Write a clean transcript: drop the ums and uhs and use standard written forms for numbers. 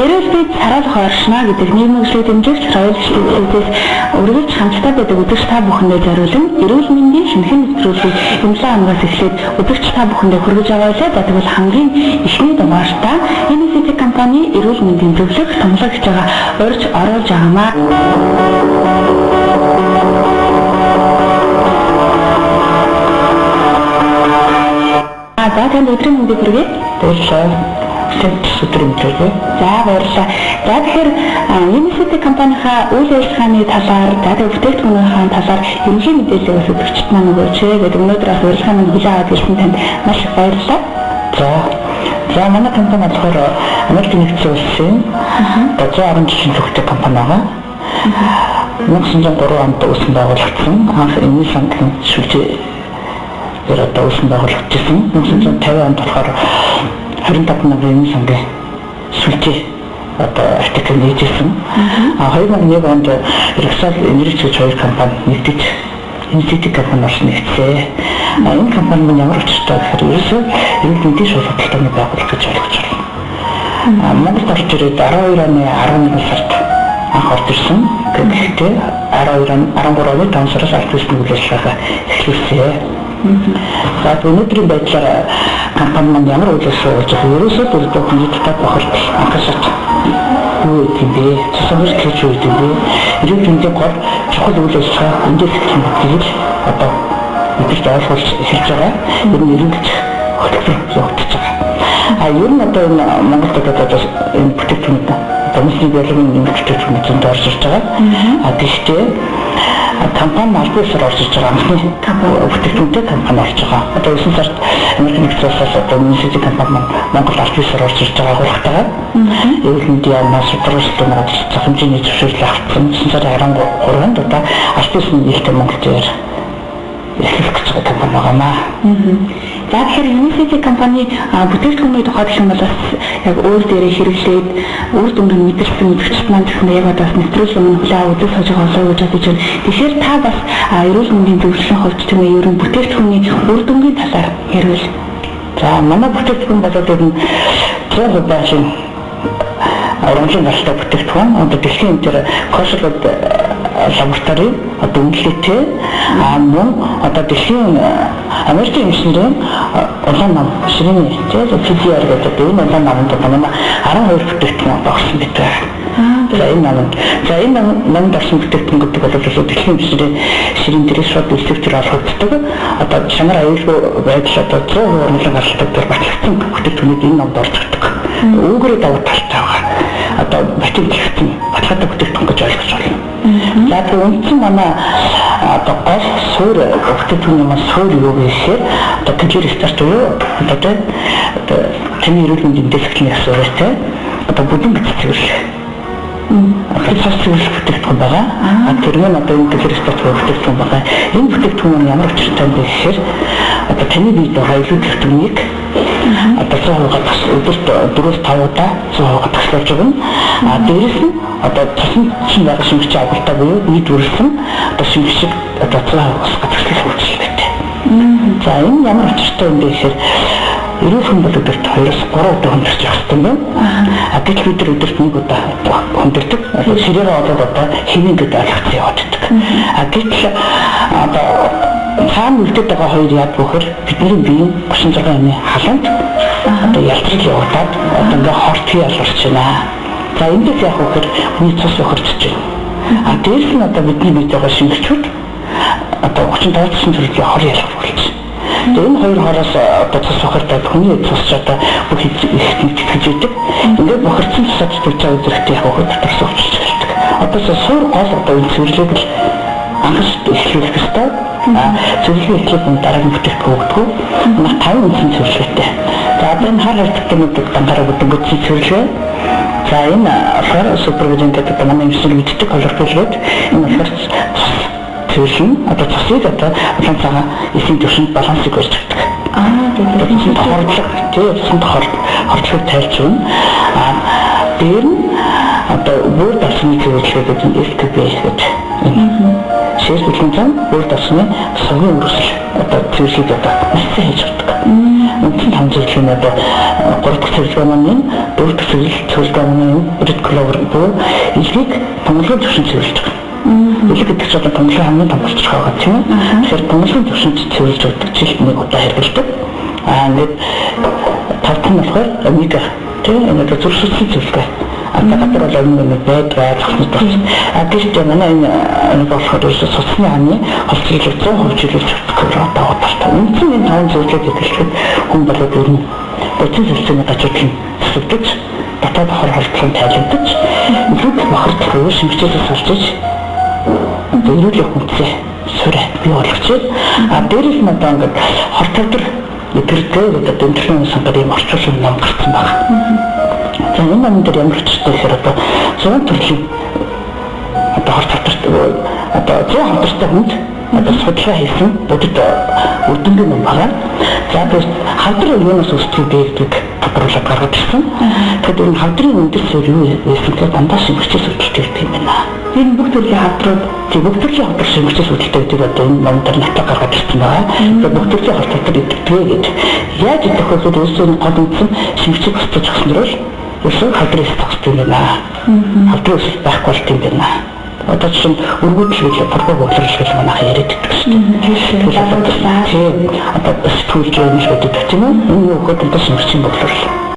Эрүүл мэнд саруулах оршино гэдэг нийгмийн дэмжигч Royal Institute-ээс үргэлж хамттай байдаг үзэгч та бүхэндээ зориулан эрүүл мэндийн шинэхэн нэвтрүүлгийг энэ 7 хоногоос эхлээд үзэгч та бүхэндээ хүргэж байгаа байлаа. За тэгвэл хамгийн эхний дугаартаа NCT компани эрүүл мэндийн зөвлөх томлогч байгаа урьж оруулж байгаамаа. За танд өдрийн мэндийг хүргэе. Баярлалаа. Өдрийн мэндийг. За баярлалаа. За тэгэхээр Unicity компанийнхаа үйл ажиллагааны талаар, за тэгээ бүтээгдэхүүнийхээ талаар ерөнхий мэдээллийг бас үзэгчид маань өгөөч гэдэг өнөөдөр бас урилгын минь хүлээн аваад ирсэн танд маш их баярлалаа. За манай компани болохоор Америк нэгдсэн улсын 110 жилийн түүхтэй компани байгаа. 1903 онд үүсгэн байгуулагдсан. Анх энэний сангийн шүлжээр одоо үүсгэн байгуулагдчихсан. 1950 онд болохоор 25 мянган энэний сангийн шүлжээ одоо артикл нээжсэн. А 2001 онд Rexall Energy гэж хоёр компани нэгдэж Energy компани болсон нэгдсэн. А энэ компани маань ямар учиртай гэхээр ерөөсөө эрүүл мэндийн шууд худалдааны байгууллага гэж ойлгож байна. Монголд орж ирээд 12 оны 11 сард анх орж ирсэн. Гэхдээ 12 он 13 оны 5 сараас аль биесний үйл ажиллагаа эхлүүлсэн. За өнөөдрийн байдлаар компани маань ямар үйл ажиллагаа болж байгаа вэ? Ерөөсөө дөрөв хүний дотоод бохирдол анхаарч юу гэдэг юм бэ? Цус гэж юу гэдэг юм бэ? Эрүүл мэндийн гол чухал үйл ажиллагаа эндээс эхэлнэ гэдгийг л одоо бидэрт ойлгуулж эхэлж байгаа. Ер нь эрүүлж хөтөлбөр явагдаж байгаа. А ер нь одоо энэ Монголд одоо энэ бүтээгдэхүүнүүд одоо үндэсний биологийн нэмэлт бүтээгдэхүүнүүд зөндөө орж ирж байгаа. А гэхдээ компани аль биесээр орж ирж байгаа анхны бүтээгдэхүүнтэй компани орж байгаа. Одоо 9 сард Америк нэгдсэн улсаас одоо Unicity компани маань Монгол аль биесээр орж ирж байгаа агуулгатай. Эрүүл мэндийн яамнаас сударшилтын зах хэмжээний зөвшөөрөл авсан. 9 сарын 13-нд одоо аль биесний нийлтэй Монгол дээр эхлэх гэж байгаа компани байгаамаа. За тэгэхээр Unicity компани бүтээгдэхүүний тухай гэх юм бол бас яг өөр дээрээ хэрэглээд үр дүнг нь мэдэрсэн үзэгчид маань гэсэн яг одоо бас нэвтрүүлэг өмнө хүлээн үзэж сууж байгаа болоо гэж бодож байна. Тэгэхээр та бас эрүүл мэндийн зөвлөлийн хувьд тийм ээ ер нь бүтээгдэхүүний үр дүнгийн талаар ярил. За манай бүтээгдэхүүн бол ер нь 100% байшин урамшин гаралтай бүтээгдэхүүн. Одоо дэлхийн дээр Кошелод лаборатори одоо үнэлгээтэй мөн одоо дэлхийн Америкийн инженерийн улаан нам ширээний PDR гэдэг одоо энэ улаан намд одоо манай 12 бүтээгдэхүүн одоо орсон байдаг. За энэ намд за энэ намд орсон бүтээгдэхүүн гэдэг бол дэлхийн инженерийн ширээн дээрээс шууд үйлчлэгчээр олгогддог. Одоо чанар аюулгүй байдал одоо 100% урамшин гаралтай дээр батлагдсан бүтээгдэхүүнүүд энэ намд орж ирдэг. Үүгээрээ давуу талтай байгаа. Одоо батлагдсан баталгаатай бүтээгдэхүүн гэж ойлгож байна. За тэгээ үндсэн манай одоо гол суурь бүтээгдэхүүний маань суурь юу гэхээр одоо калори старт буюу одоо тэ одоо таны эрүүл мэндийн дэвсгэрийн суурьтай одоо бүдэн гэц цэвэрлэх. Одоо цус цэвэрлэх бүтээгдэхүүн байгаа. Тэр нь одоо энэ калори старт бүтээгдэхүүн байгаа. Энэ бүтээгдэхүүн нь ямар учиртай юм бэ гэхээр одоо таны биед байгаа илүү төвтөмнийг одоо 100% тас өдөрт 4-5 удаа 100% таслуулж өгнө. А дээрэс нь одоо цуснд чинь байгаа шингэж агуултаа буюу нийт үрэлсэн одоо шингэж одоо 100% бас гацлах үйлчлэгтэй. За энэ ямар учиртай юм бэ гэхээр эрүүл хүн бол өдөрт 2-3 удаа хөндөрч явах хэрэгтэй юм байна. А гэтэл бид нар өдөрт 1 удаа хөндөрдөг. Одоо ширээгээ олоод одоо хэвэн гэдэг ойлгоцсон яваад байдаг. А гэтэл одоо цаана үлдээд байгаа хоёр яад бөхөр бидний биеийн 36 амийн халуунт одоо ялтрал явагдаад одоо ингээ хорт ялгарч байна. За эндээс яах вэ гэхээр хүний цус бохирдож байна. А дээрс нь одоо бидний биед байгаа шингчүүд одоо 35 цэцэн төрлийн хор ялгах болж байна. Тэгээ энэ хоёр хороос одоо цус бохирдоод хүний цус ч одоо бүх их тэтгэж идэг. Ингээд бохирдсон цусаа зүтгэж байгаа зэрэгтэй яах вэ дотор сувчилж эхэлдэг. Одоо суур гол одоо энэ цэвэрлэгийг л анхаарч эхлүүлэх ёстой. Цэвэрлэгийн эхлэл нь дараагийн бүтээгдэхүүн өгдөг. Манай 5 үндсэн цэвэрлэгээтэй. За одоо энэ хар харьцагтнууд дангаараа бүдөнгөцсөн цэвэрлэгээ. За энэ болохоор супервизон гэдэг одоо манай эмчнэр мэддэг хлорофилл гэдэг энэ болохоор цус цэвэрлэн одоо цусыг одоо улаан цагаан эсийн түвшинд балансыг барьж өгдөг. Тийм хордлого тий цуснд хордлогыг тайлж өгнө. А дээр нь одоо бүр давсны цэвэрлэгээ гэдэг нь SKB гэдэг энэ шийдвэрлэлийн зам бүр давсны сувгийн өрсөл одоо цэвэрлэгийг одоо маш сайн хийж өгдөг. Үндсэн 5 зөвлөгөө нь одоо 3 дахь зөвлөгөө маань энэ, 4 дахь зөвлөгөө маань энэ red clover буюу элгийг тунгалгийн түвшинд цэвэрлэж байгаа. Элэг гэдэг чинь одоо тунгалгийн хамгийн том болчих байгаа тийм ээ. Тэгэхээр тунгалгийн түвшинд цэвэрлэж өгдөг жилд нэг удаа хэрэглэдэг. Аа ингээд тав дахь нь болохоор омега тийм энэ одоо зүрх судасны зөвлөгөө. Одоо гадар бол омега байдгаа зогснод болсон. А гэрч манай энэ нэг болохоор ерөөсөө судасны хааны холцролыг 100% чиглүүлж өгдөг давуу талтай. Үндсэн энэ таван зөвлөгөөг хэрэглэхэд хүн болоод ер нь бодис солилцооны гажуудал нь засагдаж, дотоод хор холдлон тайлагдаж, нүд бохирдол буюу шингэжээс олж иж одоо эрүүл хүнсээ суурь бий болгож. А дээрээс нь одоо ингээд хор тавдар эдгэрдээ гэдэг дэмжлэгийн сангаар ийм орчуулсан ном гарсан байна. За энэ номон дээр ямар учиртай гэхээр одоо 100 төрлийн одоо хор тавдарт одоо 100 хавдартай хүнд одоо судалгаа хийсэн бодит үр дүнгийн ном байна. За тэгээс хавдар юунаас үүсдэг вэ гэдгийг тодруулаад гаргаж ирсэн. Тэгэхээр энэ хавдрын үндэс суурь юу байсан гэхээр дандаа шингэжээс үүдэлтэй гэдэг юм байна. Энэ бүх төрлийн хавдрууд тийм бүх төрлийн хавдар шингэжээс үүдэлтэй гэдэг одоо энэ ном дээр нотоо гаргаж ирсэн байгаа. Тэгэхээр бүх төрлийн хавдар дотор идэгдвэ гэж. Яаж идэх вэ гэхээр ерөөсөө гол үндсэн шингэжийг босгож өгснөрөө л ерөөсөө хавдрын эс зогсдог юм байна. Хавдрын өсөлт байхгүй болт юм байна. Одоо чинь өргөдөл гэж торгоо боглол гэж манайх яриад байдаг шүү дээ. Тийм. Одоо сэтгүүлж юм шиг гэдэг тийм үү? Энэ юу гэхэд одоо шингэжийн боглол.